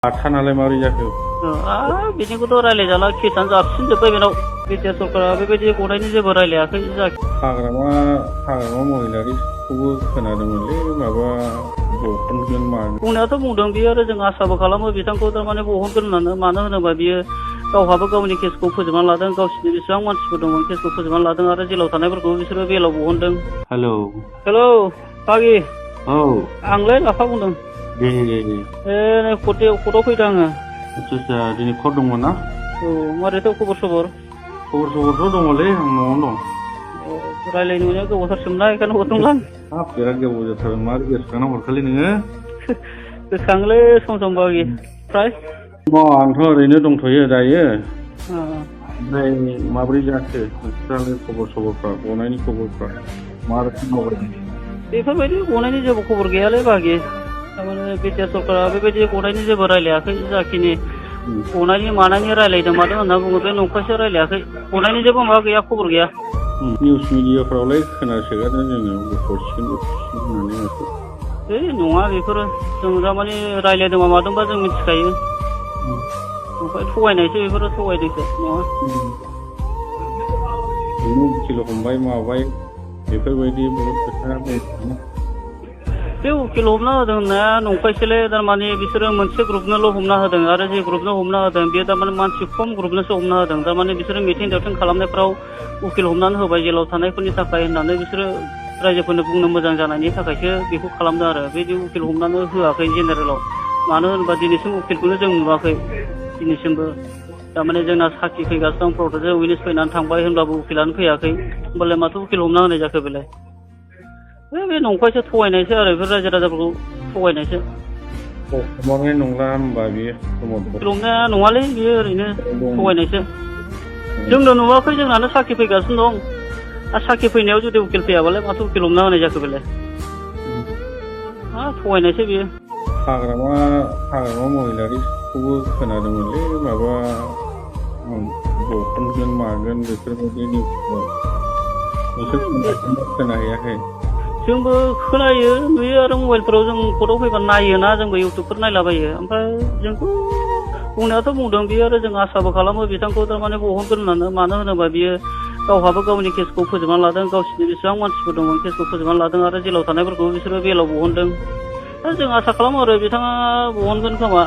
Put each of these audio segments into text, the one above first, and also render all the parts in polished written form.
थानालाय माबोरै जाखो? बिदिखौथ' रायलायजाला केसानो जाबसिनजोब्बाय बेनाव बिटिआर सरकारा बेबायदि गनायनि जेबो रायलायाखै जायाखै। हाग्रामा महिलारिखौबो खोनादोंमोनलै माबा बहनगोन मागोन। बुंनायाथ' बुंदों बियो आरो जों आसाबो खालामो बिथांखौ थारमाने बहनगोन होननानै। मानो होनोबा बियो गावहाबो गावनि केसखौ फोजोबनानै लादों, गावसिनि बेसेबां मानसिफोर दंमोन केसखौ फोजोबनानै लादों आरो जेलाव थानायफोरखौ बिसोरो बेलाव बहनदों। हेलौ बागि आंलाय लाफा बुंदों। दे नै कर्टआव फैदों आङो। आदसा दिनै कर्ट दंमोन ना? औ मारैथ' खबर सबरथ' दङलै, आं न'आवनो दं। रायलायनो मोननाया गोबावथारसोमोनना बेखायनो हरदोंमोन आं। बिराद गोबाव जाथारबाय, मारै गोसोखांना हरखोलै नोङो? गोसोखाङोलै सम बागि ओमफ्राय आंथ' ओरैनो दंथ'यो दायो। ओमफ्राय माबोरै जाखो नोंस्रालाय खबरफ्रा, गनायनि खबरफ्रा मा रोखोम मावबाय? बेफोरबायदि गनायनि जेबो खबर गैयालै बागि। थारमाने बिटिआर सरकारा बेबायदि गनायनि जेबो रायलायाखै। जाखिनि गनायनि मानायनि रायलायदों मादों होनना बुङो बे नंखायसो रायलायाखै। गनायनि जेबो माबा गैया, खबर गैया। निउस मिडियाफ्रावलाय खोनासोगारदों जोङो हरसिगोन होननानै माथो। नङा बेफोरो, जों थारमाने रायलायदोंबा मादोंबा जों मिथिखायो। ओमफ्राय थगायनायसो बेफोरो, थगायदोंसो नङा। उकिल हमबाय माबाय बेफोरबायदि बहुद खोथा बुंदों। बे उकिल हमना होदों होननाया नंखायसोलै। थारमाने बिसोरो मोनसे ग्रुपनोल' हमना होदों आरो जे ग्रुपनो हमना होदों बेयो थारमाने मानसि खम ग्रुपनोसो हमना होदों। थारमाने बिसोरो मिथिं दावथिं खालामनायफ्राव उकिल हमनानै होबाय जेलाव थानायफोरनि थाखाय होननानै बिसोरो रायजोफोरनो बुंनो मोजां जानायनि थाखायसो बेखौ खालामदों आरो। बिदि उकिल हमनानै होआखै जेनेरेलाव। मानो होनोबा दिनैसिम उकिलखौनो जों नुवाखै दिनैसिमबो। थारमाने जोंना साखि फैगासिनो दं, प्रटेस्ट उइटनेस फैनानै थांबाय होनबाबो उकिलानो फैयाखै। होमबालाय माथो उकिल हमना होनाय जाखो बेलाय? बे नंखायसो, थगायनायसो आरो बेफोर रायजो राजाफोरखौ थगायनायसो। हमनाय नंला होनबा बेयो हमनाया नङालै, बेयो ओरैनो थगायनायसो। जोंनो नुवाखै, जोंनानो साखि फैगासिनो दं। आरो साखि फैनायाव जुदि उकिल फैयाबालाय माथो उकिल हमना होनाय जाखो बेलाय? थगायनायसो बेयो। हाग्रामा महिलारिखौबो खोनादोंमोनलै माबा बहनगोन मागोन बेफोरबायदि निउसखौ खोनाहैयाखै? जोंबो खोनायो नुयो आरो मबाइलफोराव जों कर्टआव फैबा नायोना, जोंबो इउटुबफोर नायलाबायो। ओमफ्राय जोंथ' बुंनायाथ' बुंदों बियो आरो जों आसाबो खालामो बिथांखौ थारमाने बहनगोन होननानै। मानो होनोबा बियो गावहाबो गावनि केसखौ फोजोबनानै लादों, गावसिनि बेसेबां मानसिफोर दंमोन केसखौ फोजोबनानै लादों आरो जेलाव थानायफोरखौ बिसोरो बेलाव बहनदों। दा जों आसा खालामो आरो बिथाङा बहनगोन खोमा।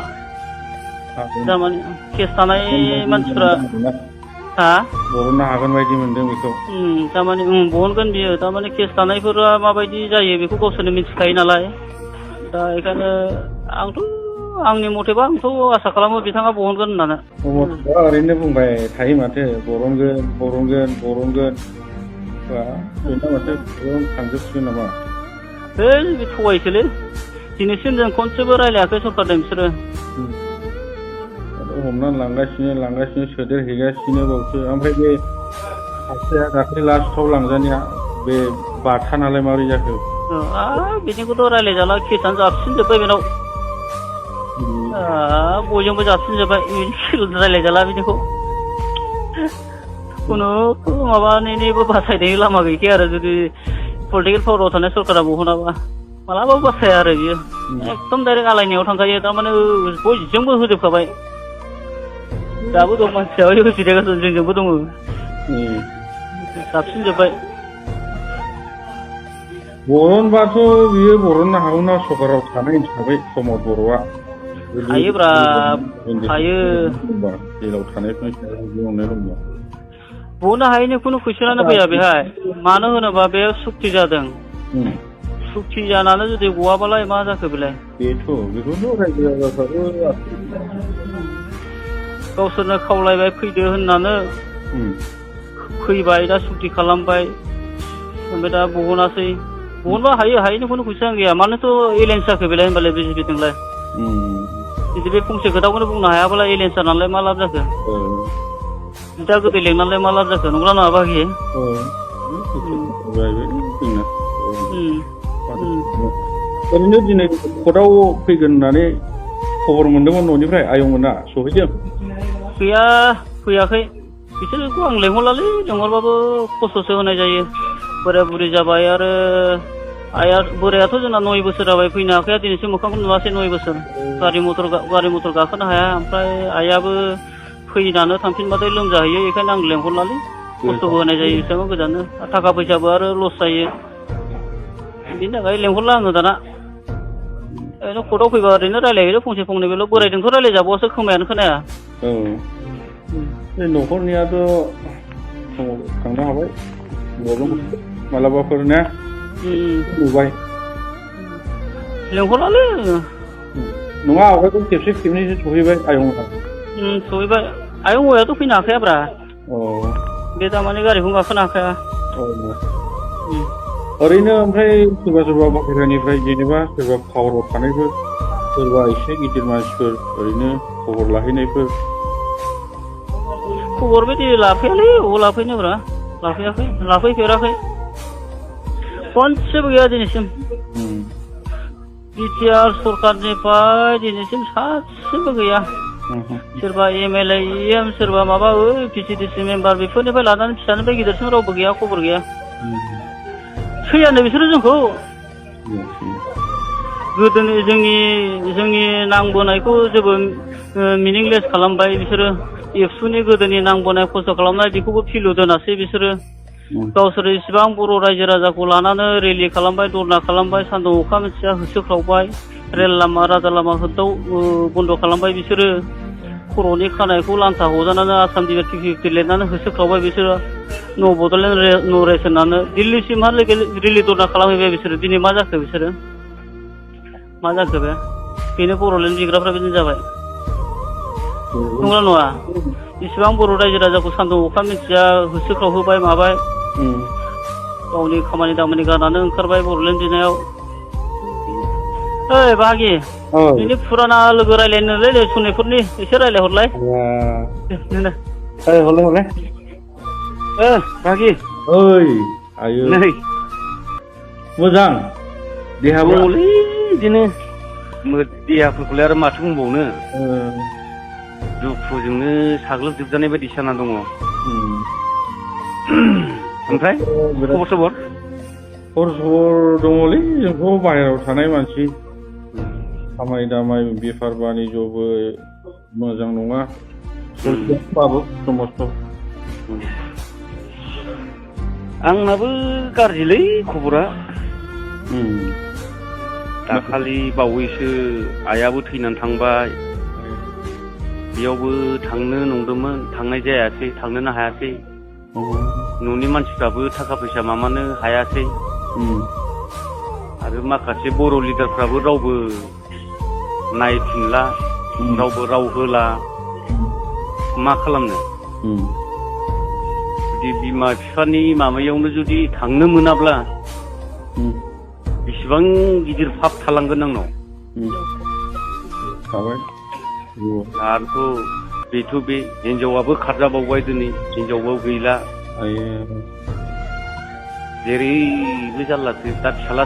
थारमाने केस थानाय मानसिफ्रा बरननो हागोन बायदि मोनदों बेखौ। थारमाने बहनगोन बियो। थारमाने केस थानायफोरा माबायदि जायो बेखौ गावसोरनो मिथिखायो नालाय। दा बेखायनो आंनि मथेबा आंथ' आसा खालामो बिथाङा बहनगोन होननानै। ओरैनो बुंबाय थायो माथो, बरनगोन बेना माथो थांजोबसिगोन नामा? बे थगायसोलै। दिनैसिम जों खनसेबो रायलायाखै सरकारजों बिसोरो। हमनानै लांगासिनो सोदेरहैगासिनो बावसो। ओमफ्राय बे सासेया दाख्लै लास्टआव लांजानाया बे बाथानालाय माबोरै जाखो? बिदिखौथ' रायलायजाला केसानो जाबसिनजोब्बाय बेनाव। बयजोंबो जाबसिनजोब्बाय, रायलायजाला बिदिखौ। खुनु माबानिबो बासायनायनि लामा गैखाया आरो जुदि पलिटिकेल पावाराव थानाय सरकारा बहनाबा। मालाबाबो बासाया आरो बियो। एकदम डाइरेक्ट आलायनायाव थांखायो। थारमाने बयजोंबो होजोबखाबाय। दाबो दं मानसिया होफिनगासिनो, जोंजोंबो दङ। जाबसिनजोब्बाय। बरनबाथ' बियो बरननो हागौना सरकाराव थानाय हिसाबै प्रमद बर'आ। हायोब्रा, हायो। जेलाव थानायफोरनि अननाय दंबा बहननो हायैनि खुनु कुइसनानो फैया बेहाय। मानो होनोबा बे सुक्ति जादों। सुक्ति जानानै जुदि गवाबालाय मा जाखो बेलाय? बेखौथ' रायजो राजाफ्राबो गावसोरनो खावलायबाय फैदो होननानै फैबाय, दा सुक्ति खालामबाय, ओमफ्राय दा बहनासै। बहनबा हायो, हायैनि खुनु कुइसन गैया। मानोथ' एलायन्स जाखो बेलाय होनबालाय बिजेपिजोंलाय? जुदि बे फंसे खोथाखौनो बुंनो हायाबालाय एलायन्स जानानैलाय मा लाब जाखो? बिदा गोदै लेंनानैलाय मा लाब जाखो? नंगौना नङा बागि? ओरैनो दिनै कर्टआव फैगोन होननानै खबर मोनदोंमोन न'निफ्राय आयंमोना, सहैदों? गैया, फैयाखै। बिसोरखौ आं लेंहरलालै, लेंहरबाबो खस्थ'सो होनाय जायो। बोराय बुरि जाबाय आरो आइया बोरायाथ' जोंना 9 बोसोर जाबाय फैनो हाखाया दिनैसिम मोखांखौ नुवासै 9 बोसोर गारि मटर गाखोनो हाया ओमफ्राय आइयाबो फैनानै थांफिनबाथाय लोमजाहैयो बेखायनो आं लेंहरलालै खस्थ'बो होनाय जायो बेसेबां गोजाननो थाखा फैसाबो आरो लस जायो बिनि थाखाय लेंहरला आङो दाना ओरैनो कर्टआव फैबा ओरैनो रायलायहैयो फंसे फंनै बेल' बोरायजोंथ' रायलायजाबावासो खोमायानो खोनाया औ बे न'खरनियाथ' थांनो हाबाय मालाबाफोर ना नुबाय लेंहरलालै नङा आवगायथ' खेबसे खेबनैसो सहैबाय आयंआ सहैबाय आयं हौवायाथ' फैनो हाखायाब्रा औ बे दामानि गारिखौनो गाखोनो हाखाया ओरैनो ओमफ्राय सोरबा सोरबा बाहेरानिफ्राय जेनेबा सोरबा पावाराव थानायफोर सोरबा एसे गिदिर मानसिफोर ओरैनो खबर लाहैनायफोर खबर बायदि लाफैयालै अबाव लाफैनोब्रा लाफैफेराखै खनसेबो गैया दिनैसिम बिटिआर सरकारनिफ्राय दिनैसिम सासेबो गैया सोरबा एमएलए EM सोरबा माबा PCDC मेम्बार बेफोरनिफ्राय लानानै फिसानिफ्राय गिदिरसिम रावबो गैया खबर गैया सैयानो बिसोरो जोंखौ गोदोनि जोंनि नांबोनायखौ जेबो मिनिंलेस खालामबाय बिसोरो एबसुनि गोदोनि नांबोनाय खस्थ' खालामनाय बेखौबो फिलु दोनासै बिसोरो गावसोर इसिबां बर' रायजो राजाखौ लानानै रेलि खालामबाय धरना खालामबाय सान्दुं अखा मिथिया होसोख्रावबाय रेल लामा राजा लामा होदाव बन्द' खालामबाय बिसोरो खर'नि खानायखौ लान्था हजानानै आसाम डिबेट लिरनानै होसोख्रावबाय बिसोरो न' बड'लेण्ड न' रेस होननानै दिल्लीसिमहालागै रेलि धरना खालामहैबाय बिसोरो दिनै मा जाखो बिसोरो मा जाखो बे बेनो बर'लेण्ड बिग्राफ्रा बिदिनो जाबाय नंगौना नङा इसिबां बर' रायजो राजाखौ सान्दुं अखा मिथिया होसोख्रावहोबाय माबाय गावनि खामानि दामानि गारनानै ओंखारबाय बर'लेण्ड बिनायाव ओइ बाहागि नोंनि फुराना लोगो रायलायनोलै सनितपुरनि एसे रायलायहरलाय हरलाय बाहागि ओइ आयै नै मोजां देहाबो दङलै बिदिनो देहाफोरखौलाय आरो माथो बुंबावनो दुखुजोंनो साग्लोबजोबजानाय बायदि जाना दङ ओमफ्राय खबर सबर दङलै जोंथ' बाहेरायाव थानाय मानसि खामानि दामानि बेफार बानिज्यबो मोजां नङा बाबो समस्थ आंनाबो गाज्रिलै खबरा दाखालि बावैसो आइयाबो थैनानै थांबाय बेयावबो थांनो नंदोंमोन थांनाय जायासै थांनोनो हायासै न'नि मानसिफ्राबो थाखा फैसा मामानो हायासै आरो माखासे बर' लिडारफ्राबो रावबो नायफिनला रावबो राव होला मा खालामनो जुदि बिमा बिफानि माबायावनो जुदि थांनो मोनाब्ला बेसेबां गिदिर पाप थालांगोन आंनाव आरोथ' बेथ' बे हिनजावाबो खारजाबावबाय दिनै हिनजावबो गैला जेरैबो जारलासो दा फिसाला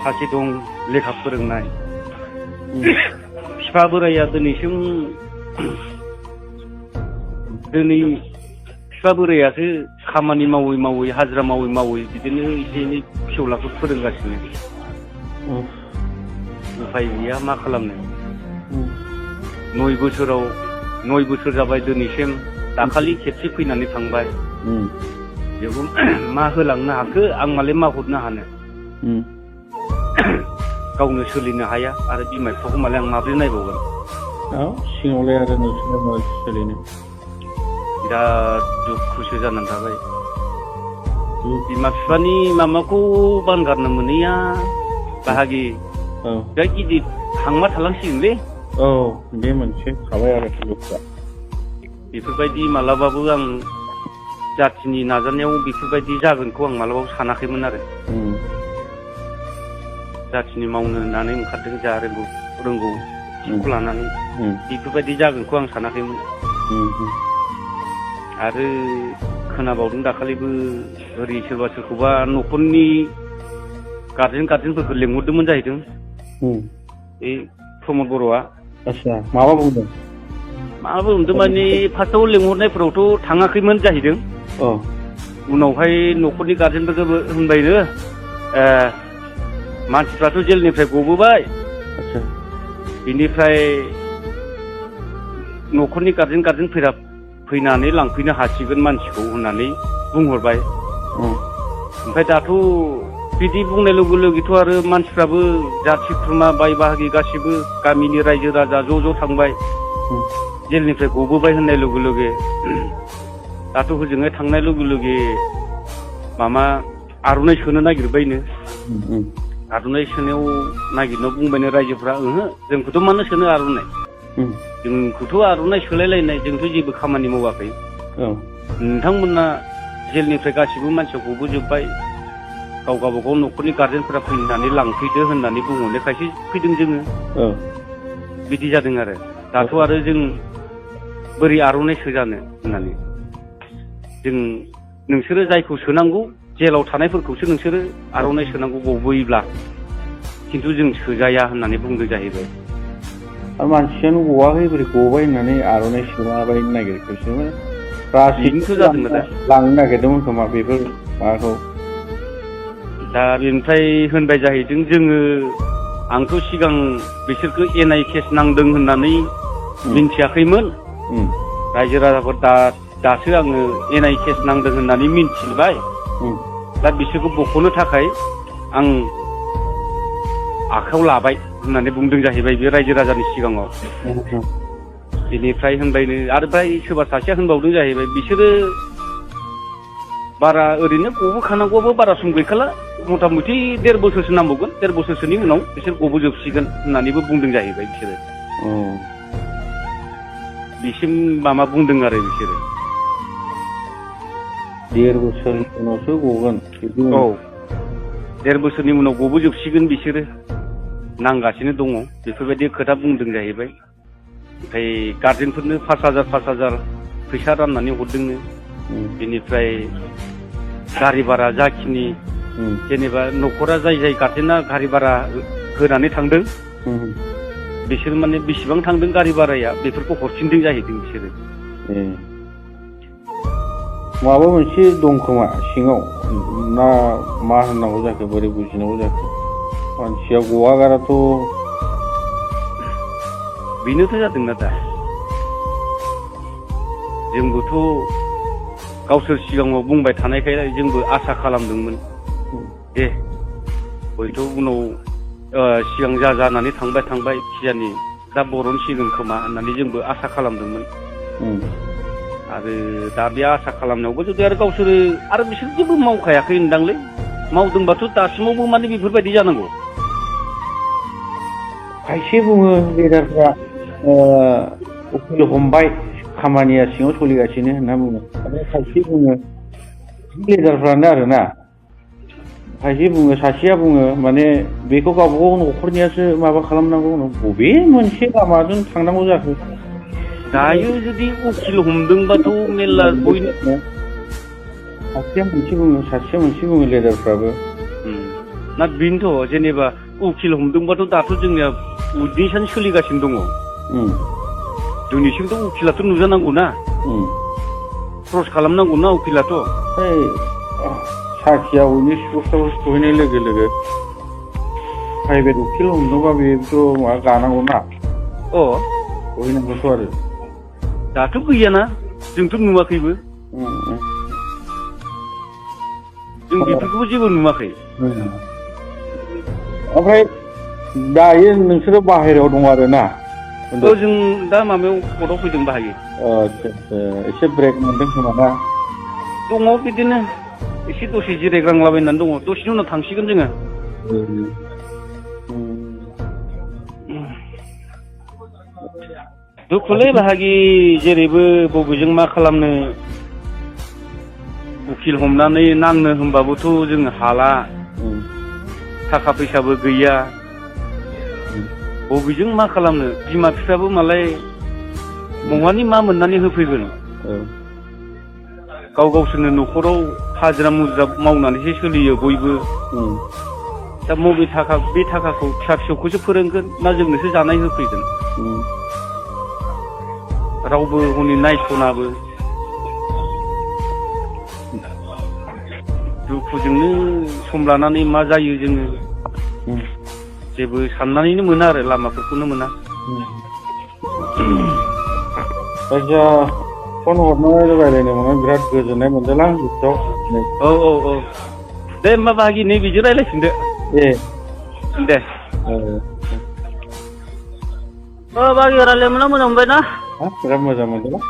सासे दं लेखा फोरोंनाय बिफा बोराया दिनैसिम बिफा बोरायासो खामानि मावै मावै हाजिरा मावै बिदिनो एसे एनै फिसौलाखौ फोरोंगासिनो उफाय गैया मा खालामनो 9 बोसोर जाबाय दिनैसिम दाखालि खेबसे फैनानै थांबाय बेखौ मा होलांनो हाखो आं मालाय मा हरनो हानो गावनो सोलिनो हाया आरो बिमा बिफाखौ मालाय आं माब्रै नायबावगोन सिङावलाय आरो नोंसोरना मा सोलिनो बिराद दुखुसो जानानै थाबाय बिमा बिफानि माबाखौ बानगारनो मोनैया बाहागि बिराद गिदिर थांबा थालांसिगोनलै बे मोनसे थाबाय आरो दुखुआ बेफोरबायदि मालाबाबो आं जाथिनि नाजानायाव बेफोरबायदि जागोनखौ आं मालाबाबो सानाखैमोन आरो जाथिनि मावनो होननानै ओंखारदों जा रोंगौ बेखौ लानानै बेफोरबायदि जागोनखौ आं सानाखैमोन आरो खोनाबावदों दाखालिबो ओरै सोरबा सोरखौबा न'खरनि गार्जेनफोरखौ लेंहरदोंमोन जाहैदों बे प्रमद बर'आ माबा बुंदों माने फार्स्टआव लेंहरनायफोरावथ' थाङाखैमोन जाहैदों उनावहाय न'खरनि गारजेनफोरखौ होनबायनो मानसिफ्राथ' जेलनिफ्राय गबोबाय आतसा बेनिफ्राय न'खरनि गारजेनफोरा फैनानै लांफैनो हासिगोन मानसिखौ होननानै बुंहरबाय ओमफ्राय दाथ' बिदि बुंनाय लोगो लोगोथ' आरो मानसिफ्राबो जाथि खुरमा बाय बाहागि गासिबो गामिनि रायजो राजा ज' थांबाय जेलनिफ्राय गबोबाय होननाय लोगो लोगो दाथ' हजोंहाय थांनाय लोगो लोगो मामा आर'नाइ सोनो नागिरबायनो आर'नाइ सोनायाव नागिरनो बुंबायनो रायजोफ्रा ओहो जोंखौथ' मानो सोनो आर'नाइ जोंखौथ' आर'नाइ सोलायलायनाय जोंथ' जेबो खामानि मावाखै नोंथांमोना जेलनिफ्राय गासिबो मानसिया गबोजोब्बाय गावबागाव न'खरनि गारजेनफोरा फैनानै लांफैदो होननानै बुंहरनायखायसो फैदों जोङो बिदि जादों आरो दाथ' आरो जों बोरै आर'नाइ सोजानो होननानै जों नोंसोरो जायखौ सोनांगौ जेलाव थानायफोरखौसो नोंसोरो आर'नाइ सोनांगौ गबोयोब्ला खिन्थु जों सोजाया होननानै बुंदों जाहैबाय मानसियानो गवाखै बोरै गबाय होननानै आर'नाइ सोलाबायनो नागिरखोसो बिदिनोथ' जादों दा लांनो नागिरदोंमोन खोमा बेफोर माबाखौ दा बेनिफ्राय होनबाय जाहैदों जोङो आंथ' सिगां बिसोरखौ एनआइ केस नांदों होननानै मिन्थियाखैमोन रायजो राजाफोर दासो आङो एनआइ केस नांदों होननानै मिन्थिबाय दा बिसोरखौ बख'नो थाखाय आं आखायाव लाबाय होननानै बुंदों जाहैबाय बे रायजो राजानि सिगाङाव बेनिफ्राय होनबायनो आरो फ्राय सोरबा सासेया होनबावदों जाहैबाय बिसोरो बारा ओरैनो गबोखानांगौआबो बारा सम गैखाला मथा मथि 1.5 बोसोरसो नांबावगोन 1.5 बोसोरसोनि उनाव बिसोर गबोजोबसिगोन होननानैबो बुंदों जाहैबाय बिसोरो बिसिम मामा बुंदों आरो बिसोरो 1.5 बोसोरनि उनावसो गगोन औ 1.5 बोसोरनि उनाव गबोजोबसिगोन बिसोरो नांगासिनो दङ बेफोरबायदि खोथा बुंदों जाहैबाय ओमफ्राय गारजेनफोरनो 5,000 फैसा राननानै हरदोंनो बेनिफ्राय गारि भारा जाखिनि जेनेबा न'खरा जाय गारजेना गारि भारा होनानै थांदों बिसोर माने बेसेबां थांदों गारि भाराया बेफोरखौ हरफिनदों जाहैदों बिसोरो माबा मोनसे दं खोमा सिङाव ना मा होननांगौ जाखो बोरै बुजिनांगौ जाखो मानसिया गवागाराथ' बेनोथ' जादोंना दा जोंबोथ' गावसोर सिगाङाव बुंबाय थानायखाय जोंबो आसा खालामदोंमोन दे हयथ' उनाव सिगां जानानै थांबाय खिजानि दा बरनसिगोन खोमा होननानै जोंबो आसा खालामदोंमोन आरो दा बे आसा खालामनायावबो जुदि आरो गावसोरो आरो बिसोर जेबो मावखायाखै होनदांलै मावदोंबाथ' दासिमावबो माने बेफोरबायदि जानांगौ खायसे बुङो लिडारफ्रा उकिल हमबाय खामानिया सिङाव सोलिगासिनो होनना बुङो आरो खायसे बुङो लिडारफ्रानो आरोना खायसे बुङो सासेया बुङो माने बेखौ गावबागाव न'खरनियासो माबा खालामनांगौ बबे मोनसे लामाजों थांनांगौ जाखो दायो जुदि उकिल हमदोंबाथ' मेरला बयनो सासेया मोनसे बुङो लिडारफ्राबो ना बेनोथ' जेनेबा उकिल हमदोंबाथ' दाथ' जोंनिया उइटनेसआनो सोलिगासिनो दङ जोंनिसिमथ' उकिलाथ' नुजानांगौ ना क्रस खालामनांगौ ना उकिलाथ' साखिया उइटनेस पस्टआव सहैनाय लोगो लोगो प्राइभेट उकिल हमदोंबा बेथ' माबा गानांगौ ना सहैनांगौथ' आरो दाथ' गैयाना जोंथ' नुवाखैबो जों बेफोरखौबो जेबो नुवाखै ओमफ्राय दायो नोंसोरो बाहेरायाव दं आरो ना जों दा माबायाव कर्टआव फैदों बाहायो एसे ब्रेक मोनदों खोमा ना दङ बिदिनो एसे दसे जिरायग्रांलाबायनानै दङ दसेनि उनाव थांसिगोन जोङो दुखुलै बाहागि जेरैबो बबेजों मा खालामनो उकिल हमनानै नांनो होनबाबोथ' जोङो हाला थाखा फैसाबो गैया बबेजों मा खालामनो बिमा बिफायाबो मालाय बहानि मा मोननानै होफैगोन गावसोरनो न'खराव हाजिरा मुजिरा मावनानैसो सोलियो बयबो दा बे थाखाखौ फिसा फिसौखौसो फोरोंगोन ना जोंनोसो जानाय होफैगोन रावबो हनै नायस'नाबो दुखुजोंनो सम लानानै मा जायो जोङो जेबो साननानैनो मोना आरो लामाफोरखौनो मोना। जायखिया फन हरनानै रायज्लायनो मोननानै बिराद गोजोननाय मोनदोंलां गोसोआव। औ दे होमबा बाहागि नै बिदि रायज्लायफिनदो दे बाहागि रायज्लायनो मोनना मोजां मोनबाय ना? बिराद मोजां मोनदोंलां।